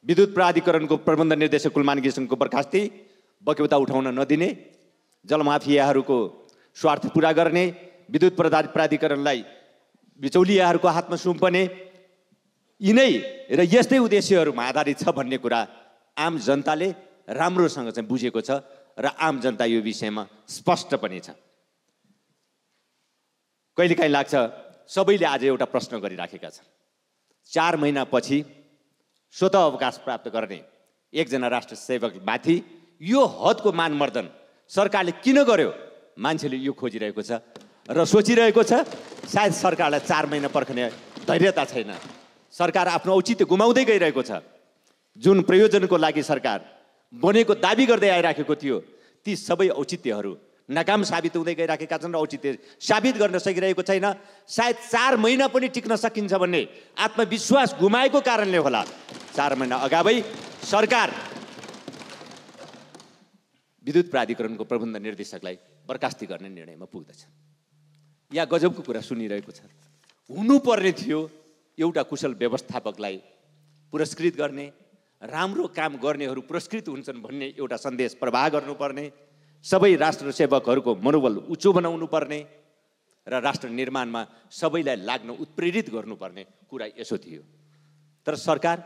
विद्युत प्राधिकरणको प्रबन्ध निर्देशक कुलमान घिसिङको बर्खास्ती, बक्यौता उठाउन नदिने, जलमाफियाहरूको स्वार्थ पूरा गर्ने, विद्युत प्राधिकरणलाई बिचौलियाहरूको हातमा सुम्पने, यिनै र यस्तै उद्देश्यहरूमा आधारित छ भन्ने कुरा आम जनताले राम्रोसँग चाहिँ बुझेको छ र आम जनता यो विषयमा स्पष्ट पनि छ। कहिलेकाहीँ लाग्छ सबैले आज एउटा प्रश्न गरिराखेका छन्, 4 महिनापछि स्वतः अवकाश प्राप्त गर्ने एकजना राष्ट्र सेवकमाथि यो हदको मानमर्दन सरकारले किन गर्यो? मान्छेले यो खोजिरहेको छ र सोचिरहेको छ। सायद सरकारलाई 4 महिना पर्खने धैर्यता छैन। सरकार आफ्नो औचित्य गुमाउँदै गइरहेको छ। जुन प्रयोजनको लागि सरकार बनेको दाबी गर्दै आइराखेको थियो, ती सबै औचित्यहरू नाकाम साबित हुँदै गइराखेका छन् र औचित्य साबित गर्न सकिरहेको छैन। सायद 4 महिना पनि टिक्न सकिन्छ भन्ने आत्मविश्वास गुमाएको कारणले होला 4 महिना अगावै सरकार विद्युत प्राधिकरणको प्रबन्ध निर्देशकलाई बर्खास्ती गर्ने निर्णयमा पुग्दछ। यहाँ गजबको कुरा सुनिरहेको छ। हुनुपर्ने थियो एउटा कुशल व्यवस्थापकलाई पुरस्कृत गर्ने, राम्रो काम गर्नेहरू पुरस्कृत हुन्छन् भन्ने एउटा सन्देश प्रवाह गर्नुपर्ने, सबै राष्ट्र सेवकहरूको मनोबल उच्च बनाउनु पर्ने र राष्ट्र निर्माणमा सबैलाई लाग्न उत्प्रेरित गर्नुपर्ने कुरा यसो थियो। तर सरकार